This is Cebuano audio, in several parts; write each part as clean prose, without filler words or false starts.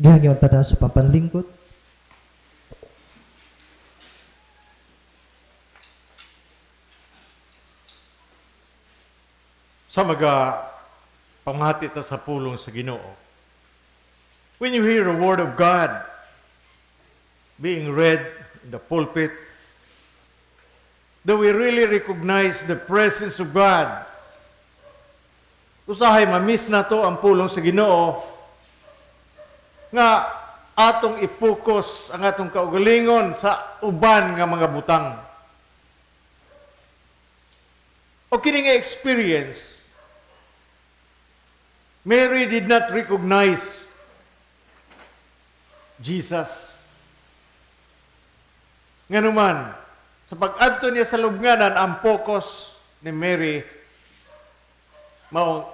Gihangyo ang tanan sa papanlingkod. Sa mga pamati ta sa pulong sa Ginoo. When you hear the word of God being read in the pulpit, do we really recognize the presence of God? Usahay ma-miss nato ang pulong sa Ginoo nga atong i-focus ang atong kaugalingon sa uban nga mga butang. O kini nga experience, Mary did not recognize Jesus. Nganuman, sa pag-adto niya sa lubnganan, ang focus ni Mary mao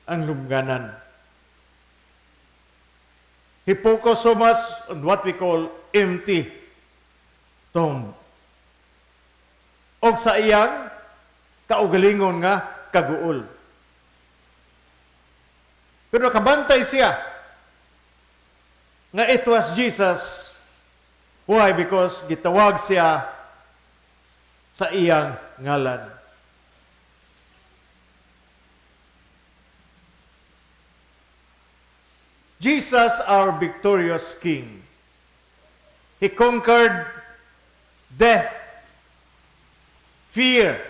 ang lubnganan. He focused so much on what we call empty tomb. Og sa iyang kaugalingon nga kaguol. Pero nakabantay siya nga it was Jesus. Why? Because gitawag siya sa iyang ngalan. Jesus, our victorious King. He conquered death, fear,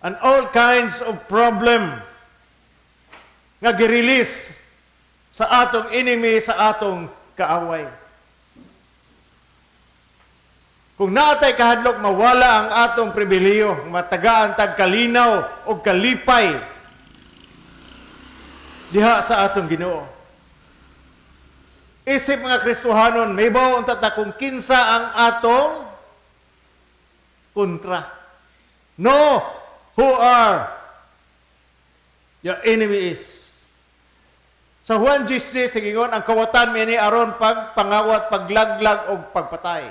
and all kinds of problem nga gi-release sa atong enemy, sa atong kaaway. Kung naatay kahadlok, mawala ang atong pribilehiyo, matagaan tag kalinaw o kalipay diha sa atong Ginoo. Isip mga Kristohanon, may bawo ta kung kinsa ang atong kontra. Know who are your enemy is. Sa Juan 10, sigingon, ang kawatan miani aron pagpangawat, paglaglag o pagpatay.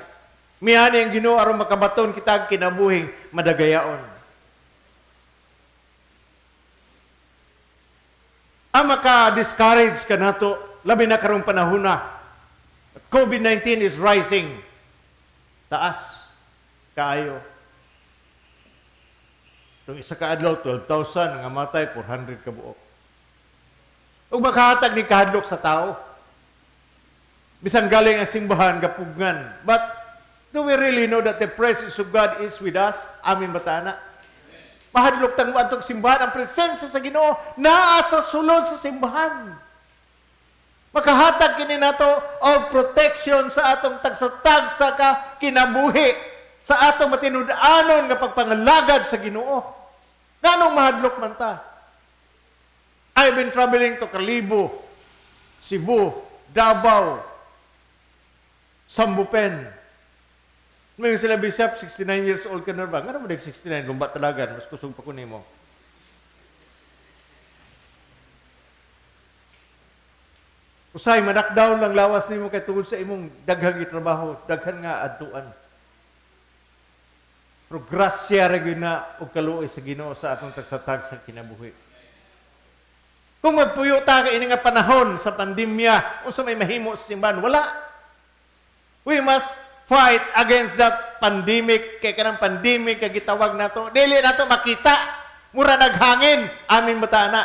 Miani ang Ginoo aron makabaton kita kinabuhing madagayaon. Ang maka-discourage ka nato, labi na karong panahon na. COVID-19 is rising. Taas. Kaayo. Itong isa ka adlaw, 12,000, ang amatay, 400 ka buok. Ug makahatag ni kahadlok sa tao. Bisan galing ang simbahan, gapugngan. But do we really know that the presence of God is with us? Amin ba ta na? Mahadlok tang atong simbahan, ang presensya sa Ginoo naa sa sulod sa simbahan. Makahatag kini nato og protection sa atong tagsa-tagsa ka kinabuhi, sa atong matinud-anon nga pagpangalagad sa Ginoo. Nganong mahadlok man ta? I've been traveling to Kalibo, Cebu, Davao, Sambupen. May sila, "Bishop, 69 years old ka na ba?" Nga naman 69, lumba talaga, mas kusog pa ko nimo. Usay, ma-knockdown lang lawas nimo kay tungod sa imong daghang gitrabaho, daghan nga adtuan. Pero grasya ra gyud na og kaluoy sa Ginoo sa atong tagsa-tagsa kinabuhi. Kung magpuyo ta kay ini nga panahon sa pandemya, unsa may mahimo sa simbahan? Wala. We must fight against that pandemic, kay kanang pandemic kay gitawag nato, dili nato makita, mura naghangin, amin ba ta na?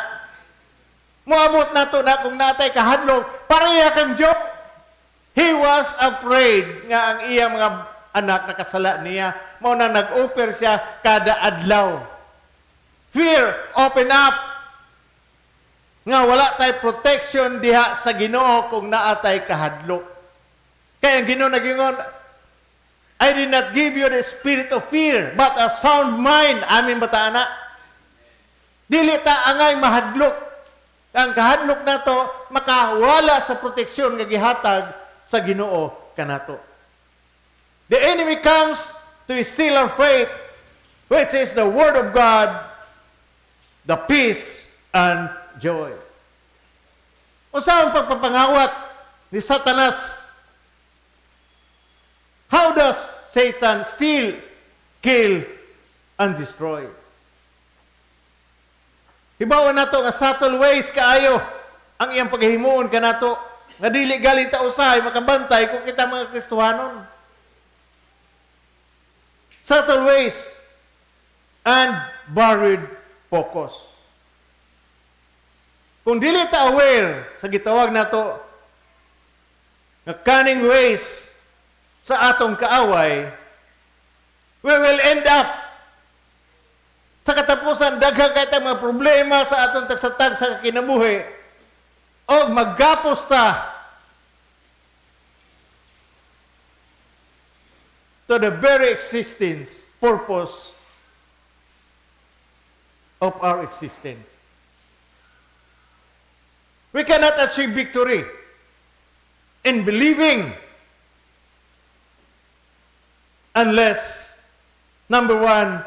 Moabot nato na kung natay kahadlok, pareha kang Job. He was afraid nga ang iya mga anak nakasala niya. Mao na nag-offer siya kada adlaw. Fear, open up. Nga wala tay protection diha sa Ginoo kung naa tay kahadlok. Kaya ang Ginoo nagingon, "I did not give you the spirit of fear, but a sound mind." Amin ba ta ana? Dili ta angay mahadlok. Ang kahadlok nato makawala sa proteksyon nga gihatag sa Ginoo kanato. The enemy comes to steal our faith, which is the word of God, the peace and joy. Unsa ang pagpapangawat ni Satanas? How does Satan steal, kill, and destroy? Hibaw-an nato nga subtle ways kaayo ang iyang paghimuon kanato nga dili gali ta usahay makabantay kung kita mga Kristohanon. Subtle ways and buried focus. Kung dili ta aware sa gitawag nato nga cunning ways sa atong kaaway, we will end up sa katapusan daghan kay tag mga problema sa atong tagsatag sa kinabuhi og maggapos ta to the very existence, purpose of our existence. We cannot achieve victory in believing unless, number one,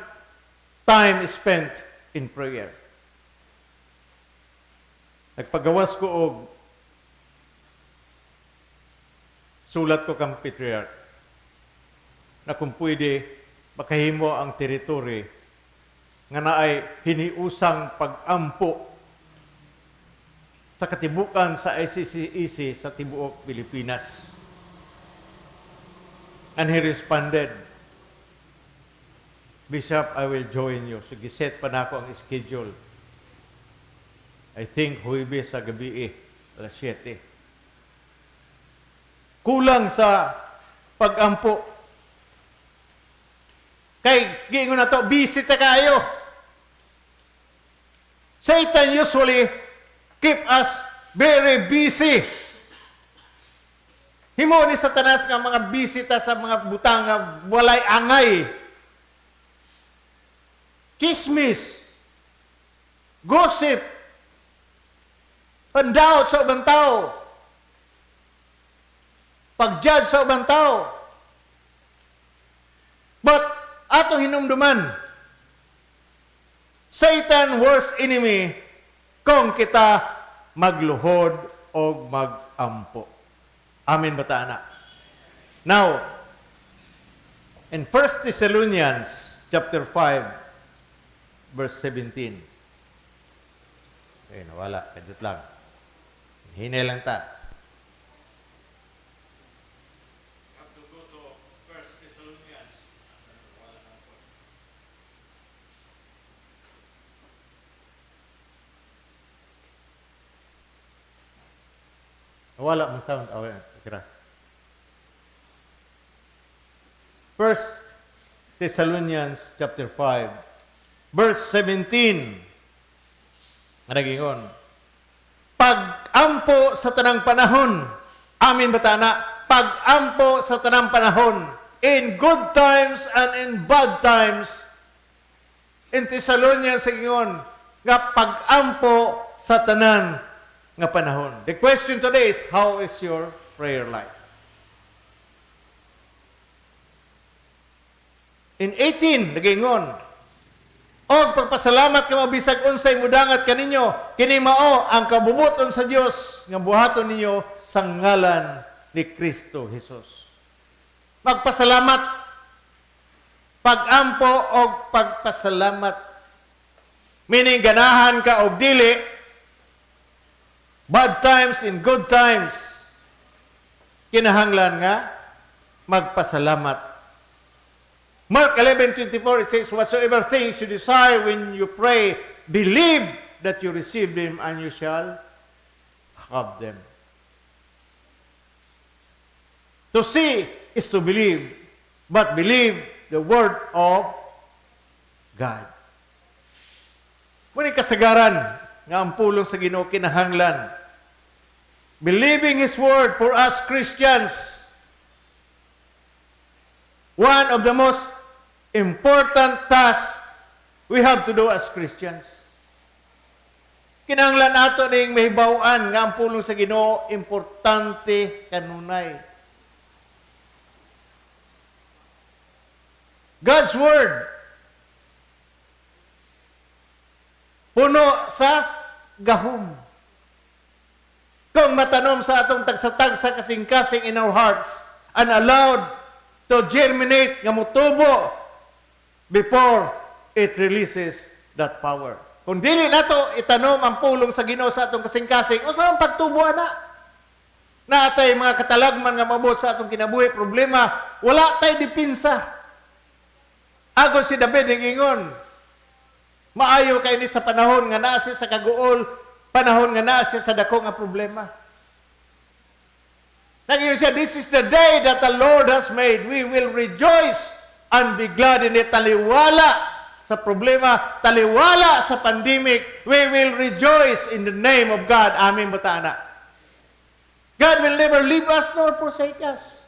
time is spent in prayer. Nagpagawas ko og sulat ko kang Patriarch na kung pwede makahimo ang territory nga naay hiniusang pag-ampo sa katibukan sa ICCEC sa tibuok Pilipinas. And he responded, "Bishop, I will join you." So giset pa nako ang schedule. I think Huwebes sa gabi eh, alas 7. Kulang sa pag-ampo. Kay, giingon na to, busy ta kayo. Satan usually keep us very busy. Himo ni Satanas nga mga busy ta sa mga butang nga walay angay. Chismis, gossip, pandaot sa ubang tao, pag-judge sa ubang tao. But atong hinumduman, Satan worst enemy kung kita magluhod o magampo. Amen ba ta, ana? Now, in 1 Thessalonians chapter 5 verse 17. Okay, nawala. Kadiyot lang. Hinay lang ta. Have to go to 1 Thessalonians. Wala na po. Wala mo sound. Oh, okay. First Thessalonians chapter 5 verse 17. Nagingon. Pag-ampo sa tanang panahon. Amin ba ta na? Pag-ampo sa tanang panahon. In good times and in bad times. In Thessalonians ingon nga pag-ampo sa tanan nga panahon. The question today is, how is your prayer life? In 18, nagingon, "Og pagpasalamat kamo bisag unsay mudangat kaninyo, kini mao ang kabubuton sa Dios nga buhaton ninyo sa ngalan ni Kristo Jesus." Magpasalamat, pag-ampo og pagpasalamat. Meaning ganahan ka og dili, bad times in good times, kinahanglan nga magpasalamat. Mark 11:24, it says, "Whatsoever things you desire when you pray, believe that you receive them and you shall have them." To see is to believe, but believe the word of God. Muna kasagaran nga ang pulong sa Ginoo kinahanglan. Believing His word for us Christians, one of the most important tasks we have to do as Christians. Kinahanglan ato ning mahibaw-an nga ang pulong sa Ginoo importante kanunay. God's word puno sa gahom. Kung matanom sa atong tagsatag sa kasing-kasing in our hearts and allowed to germinate nga mutubo before it releases that power. Kung dili nato itanom ang pulong sa Ginoo sa atong kasing-kasing, unsa ang pagtubo ana? Naatay mga katalagman nga maabot sa atong kinabuhi, problema, wala tay dipinsa. Agon si David ingon, maayo kay ni sa panahon nga naa siya sa kaguol, panahon nga naa siya sa dako nga problema. Nag-ingon siya, "This is the day that the Lord has made. We will rejoice and be glad in it." Taliwala sa problema, taliwala sa pandemic, we will rejoice in the name of God. Amen ba ta ana? God will never leave us nor forsake us.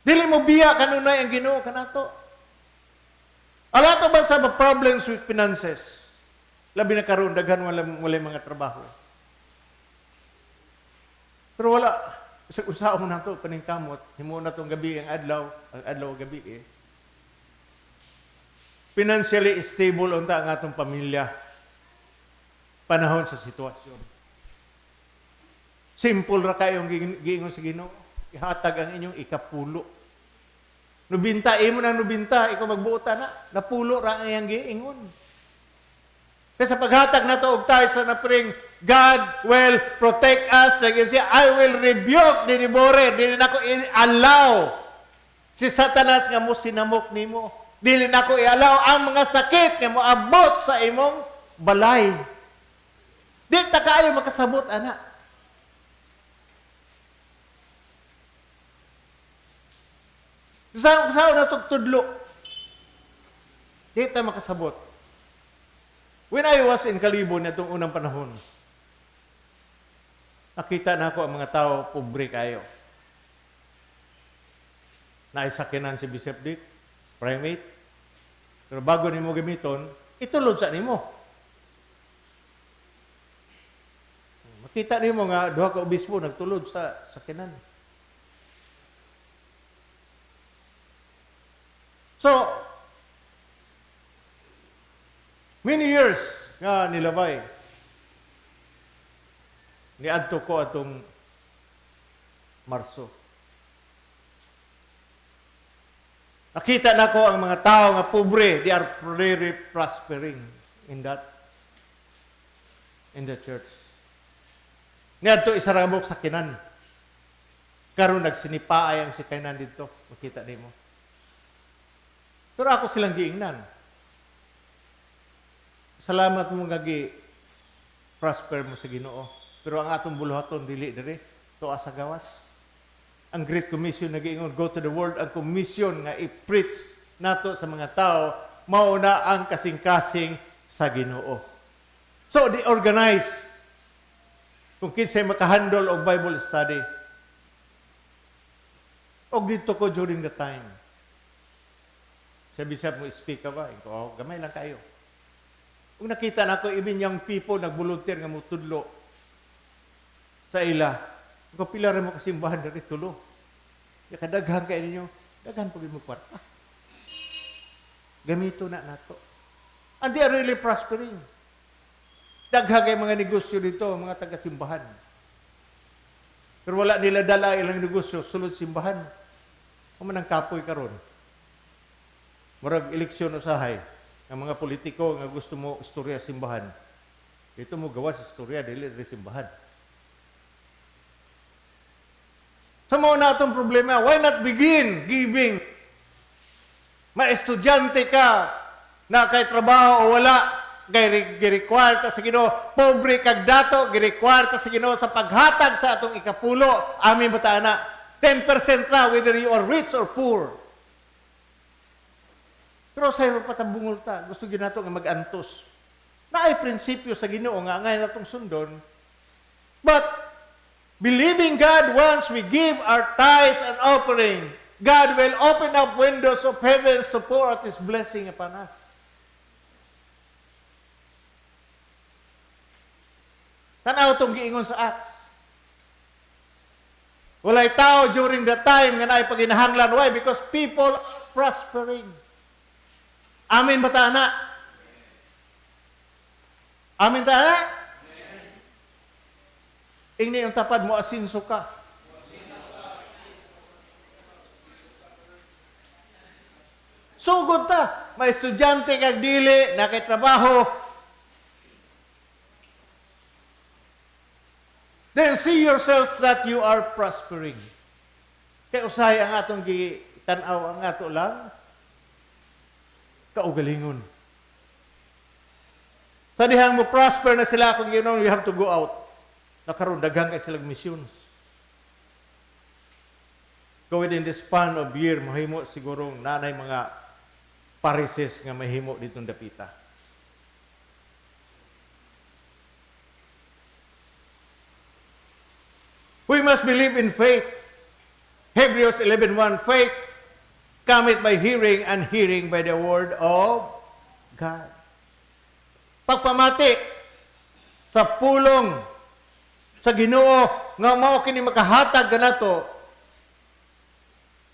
Dili mo biya kanunay ang Ginoo kanato. A lot of us have problems with finances. Labi na karon, daghan wala mga trabaho. Pero wala sa usaon nato paningkamot, himo na tong gabi ang adlaw gabi eh. Financially stable unta ang atong pamilya panahon sa sitwasyon. Simple ra kayo ang giingon sa Ginoo. Ihatag ang inyong ikapulo. Nubinta, imo na nubinta, ikaw magbuota na. Napulo ra ang iyang giingon. Kaya sa paghatag nato og tithes and offering, God will protect us. Nag siya, "I will rebuke the devourer." Dili nako i-allow si Satanas nga mo sinamok nimo. Dili nako i-allow ang mga sakit nga moabot sa imong balay. Di ta kaayo makasabot ana. Sa na tudlo. Di ta makasabot. When I was in Kalibo na unang panahon, nakita na ako ang mga tao, pobre kayo. Naisakinan si Bishop Dick, primate. Pero bago nimo gamiton, itulod sa nimo. Makita nimo nga duha ka obispo nagtulod sa sakinan. So, many years nga nilabay, niadto ko atong Marso. Nakita na ko ang mga tao nga pobre, they are really prospering in the church. Niadto isa ra sa kinan. Karon nagsinipaay ang sikinan dito, makita nimo. Pero ako silang giingnan. Salamat mo nga gi prosper mo sa Ginoo. Pero ang atong buluhaton dili diri, tuwa sa gawas. Ang Great Commission nagiingon, go to the world. Ang commission nga i-preach nato sa mga tao, mao na ang kasing-kasing sa Ginoo. So they organize kung kinsay makahandle og Bible study. Og dito ko during the time. Sa bishop mo, speak ka ba? Iko, oh, gamay lang kayo. Kung nakita na ako, even young people nag-volunteer nga mutudlo sa ila. Kung pila rin mo kasimbahan diri tulo. Ya kadaghan kay ninyo, daghan pag mo kwarta. Gamito na nato. And they are really prospering. Daghan kay mga negosyo dito, mga taga-simbahan. Pero wala nila dala ilang negosyo sulod simbahan. Human ang kapoy karon. Murag eleksyon usahay ang mga politiko nga gusto mo istorya simbahan. Dito mo gawa sa istorya dili diri simbahan. Sa mao na atong problema, why not begin giving? May estudyante ka na kay trabaho o wala, kay gi-require ta sa Ginoo, pobre kag dato, gi-require ta sa Ginoo sa paghatag sa atong ikapulo. Amin ba ta ana? 10% ra whether you are rich or poor. Pero sa iyo patabungol ta, gusto gyud nato nga mag-antos. Naay prinsipyo sa Ginoo nga angay natong sundon. But believing God, once we give our tithes and offering, God will open up windows of heavens to pour out His blessing upon us. Tanaw itong giingon sa Acts. Walay tao during the time nga naay paginahanglan. Why? Because people are prospering. Amen ba ta, ana? Amen ta, ana? Ingni yung tapad mo, asinso ka. Sugod ta. May estudyante kag dili, na kay trabaho, Then see yourself that you are prospering. Kay usahay ang atong gitan-aw ang ato lang kaugalingon. Sa dihang mo prosper na sila kung you have to go out. Nakaroon daghan kay silang missions. Go within the span of year, mahimo siguro nanay mga parishes nga mahimo ditong dapita. We must believe in faith. Hebrews 11:1, faith cometh by hearing, and hearing by the word of God. Pagpamati sa pulong sa Ginoo nga mao kini makahatag kanato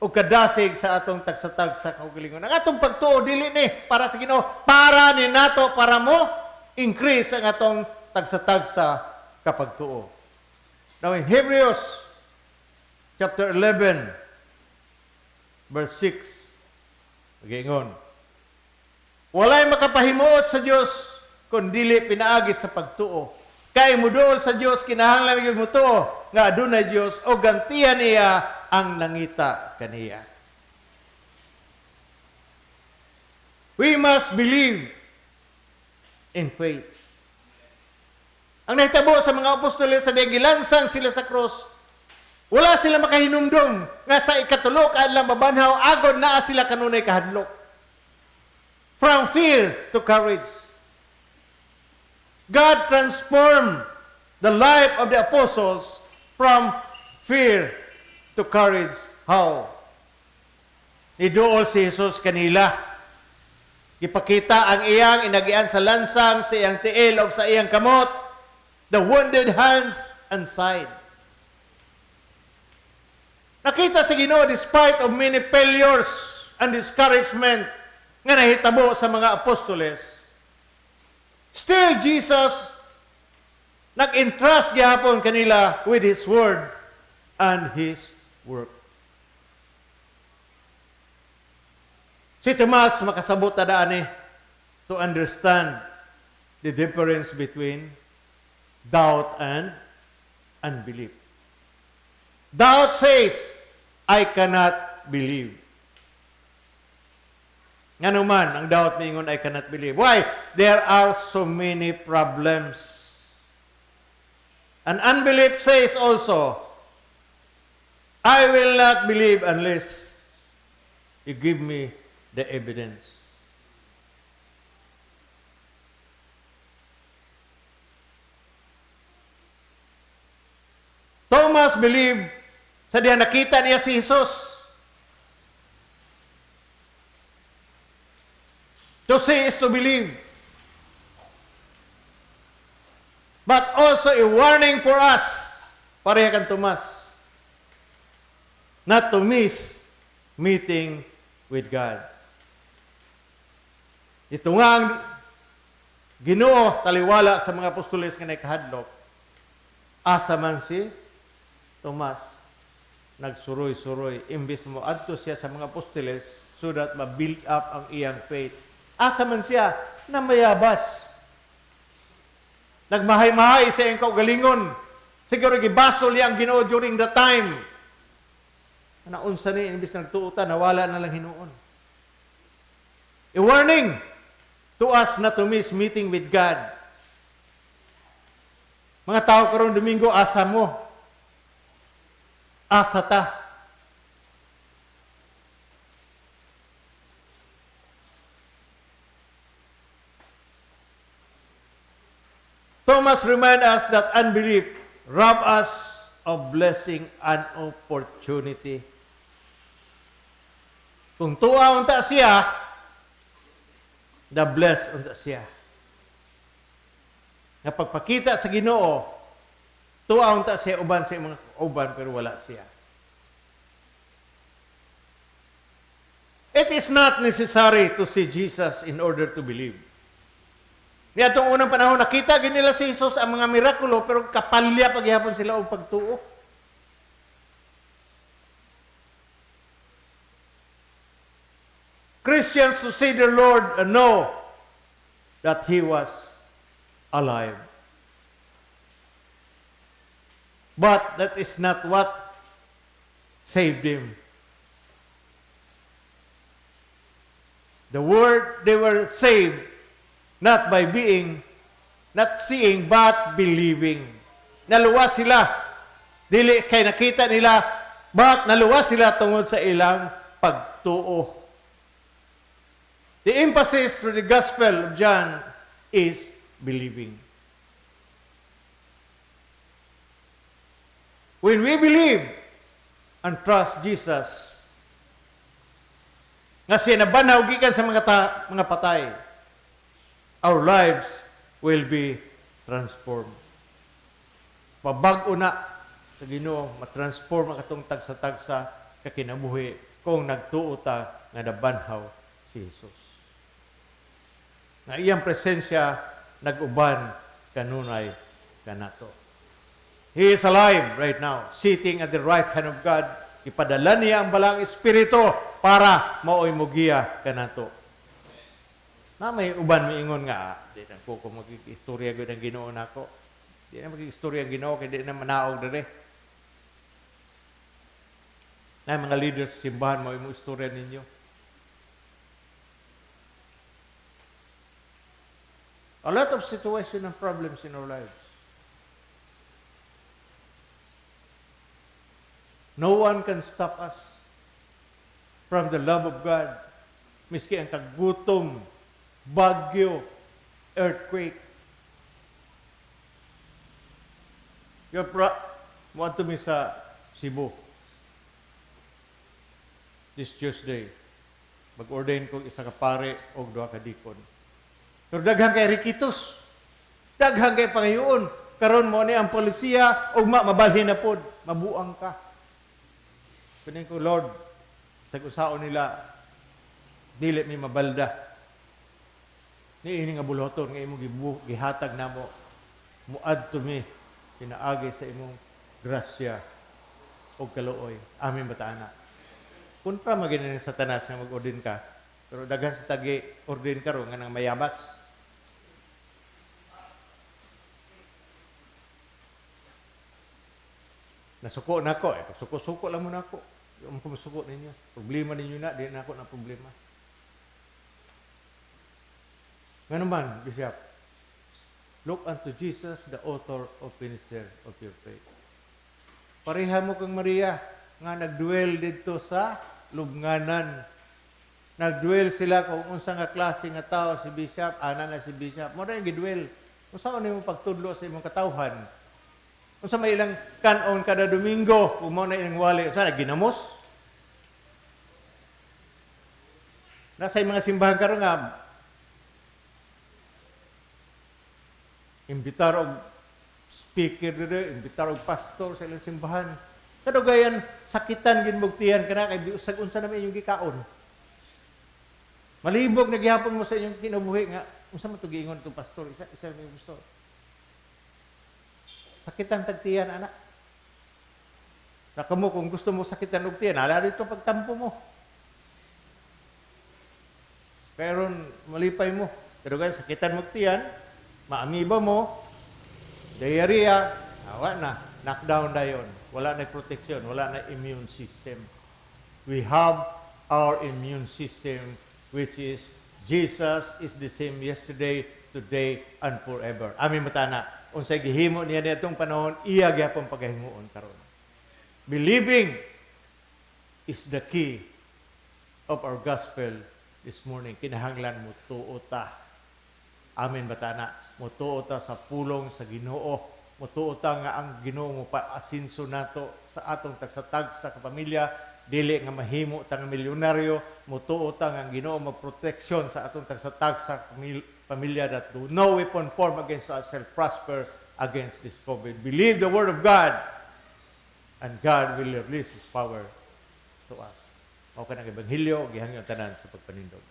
og kadasig sa atong tagsatag sa kaugalingon. Ang atong pagtuo dili ni para sa Ginoo, para ni nato, para mo increase ang atong tagsatag sa kapagtuo. Now in Hebrews chapter 11 verse 6, giingon, walay makapahimuot sa Dios kun dili pinaagi sa pagtuo. Kay muduol sa Dios kinahanglan gyud motuo nga adunay Dios o gantihan niya ang nangita kaniya. We must believe in faith. Ang nahitabo sa mga apostoles sa gilansang sila sa cross, wala sila makahinumdum nga sa ikatulo ka adlaw mabanhaw, agod naa sila kanunay kahadlok. From fear to courage. God transformed the life of the apostles from fear to courage. How? Niduol si Jesus kanila. Gipakita ang iyang inagian sa lansang, sa iyang tiil o sa iyang kamot, the wounded hands and side. Nakita sa Ginoo despite of many failures and discouragement nga nahitabo sa mga apostoles, still Jesus nag-entrust gihapon kanila with His word and His work. Si Tomas makasabot ta daan to understand the difference between doubt and unbelief. Doubt says, I cannot believe. Ngano man, ang doubt mingon, I cannot believe. Why? There are so many problems. And unbelief says also, I will not believe unless you give me the evidence. Thomas believed sa diha nakita niya si Jesus. To see is to believe. But also a warning for us, pareha kang Tomas, not to miss meeting with God. Ito nga ang Ginoo taliwala sa mga apostoles nga nakahadlok. Asa man si Tomas, nagsuroy-suroy, imbis mo adto siya sa mga apostoles so that ma-build up ang iyang faith. Asa man siya, namayabas. Nagmahay-mahay sa iyang kaugalingon. Siguro gibasol niya ang Ginoo during the time. Naunsa ni, imbis nagtuotan, nawala na lang hinuon. A warning to us not to miss meeting with God. Mga tao karong Domingo, asa mo. Asa ta. Thomas remind us that unbelief rob us of blessing and opportunity. Kung tuwa unta siya, the bless unta siya. Nga pagpakita sa Ginoo, tuwa unta siya uban sa mga uban pero wala siya. It is not necessary to see Jesus in order to believe. Niadtong unang panahon, nakita gid nila si Jesus ang mga mirakulo, pero kapalya paghihapon sila og pagtuo. Christians to see their Lord and know that He was alive. But that is not what saved them. The word, they were saved not by being, not seeing, but believing. Naluwas sila. Dili kay nakita nila, but naluwas sila tungod sa ilang pagtuo. The emphasis for the Gospel of John is believing. When we believe and trust Jesus, nga siya nabanhaw gikan sa mga patay, our lives will be transformed. Pabag-o na sa Ginoo, matransform ang katong tagsa-tagsa kakinabuhi kung nagtuo ta nga nabanhaw si Jesus. Nga iyang presensya nag-uban kanunay kanato. He is alive right now, sitting at the right hand of God. Ipadala niya ang Balaang Espiritu para maoy mogiya kanato. Na may uban miingon nga, di na ko kung magig-istorya gyud ang Ginoo nako. Di na magig-istorya ang Ginoo kay di na manaog dire. Na mga leaders sa simbahan, maoy mo istorya ninyo. A lot of situation and problems in our lives. No one can stop us from the love of God. Miski ang kagutom, bagyo, earthquake. Moadto mi sa Cebu this Tuesday. Mag-ordain kong isa ka pare o duha ka dikon. Pero daghang kay rikitos. Daghang kay pangayoon. Karon mo ni ang polisiya ug mabalhin na pod, mabuang ka. Kunin ko, Lord, sa usaon nila, dili mi mabalda. Niini nga buloton nga imong gihatag namo, muadto mi pinaagi sa imong grasya og kaluoy. Amin bataana. Kontra magini ni Satanas nga mag-ordin ka, pero daghan sa tagi ordin karon nga nang mayabas. Nasuko na ako. Pagsuko-suko lang muna ako. Di mo masuko ninyo. Problema ninyo na, di na ako na problema. Nga naman, Bishop, look unto Jesus, the author of finisher of your faith. Pareha mo kang Maria, nga nagduel dito sa lubnganan. Nagduel sila kung unsa nga klase nga tao si Bishop, ana na si Bishop. Mo na yung giduel. Unsa man imong pagtudlo sa imong katawhan? Unsa may ilang kanon kada Domingo, kung mao na ilang wali, unsa na ginamos? Nasa mga simbahan karon nga imbitar og speaker dire, imbitar og pastor sa ilang simbahan. Kadugayan sakitan gid mugtiyan kana kay biusag unsa na may inyong gikaon. Malibog na gihapon mo sa inyong kinabuhi nga unsa man to giingon itong pastor, isa may gusto. Sakitan tagtiyan, anak. Naka mo, kung gusto mo sakitan og tiyan, hala dito pagtampo mo. Pero malipay mo. Pero guys, sakitan mo tiyan, maamiba mo, diarrhea, awa na, knockdown na yun. Wala na protection, wala na immune system. We have our immune system, which is Jesus is the same yesterday, today, and forever. Amin matana. Unsay gihimo niya niadtong panahon, iya gyapon pagahimuon karon. Believing is the key of our gospel this morning. Kinahanglan mutuo ta. Amen batana. Mutuo ta sa pulong sa Ginoo. Mutuo ta nga ang Ginoo mo paasinso nato sa atong tagsa-tagsa ka pamilya, dili nga mahimo ta nga milyonaryo. Mutuo ta nga ang Ginoo magproteksyon sa atong tagsa-tagsa pamilya that do no weapon form against us shall prosper against this COVID. Believe the word of God and God will release His power to us. Mao kanang ebanghelyo, gihangyo tanan sa pagpanindog.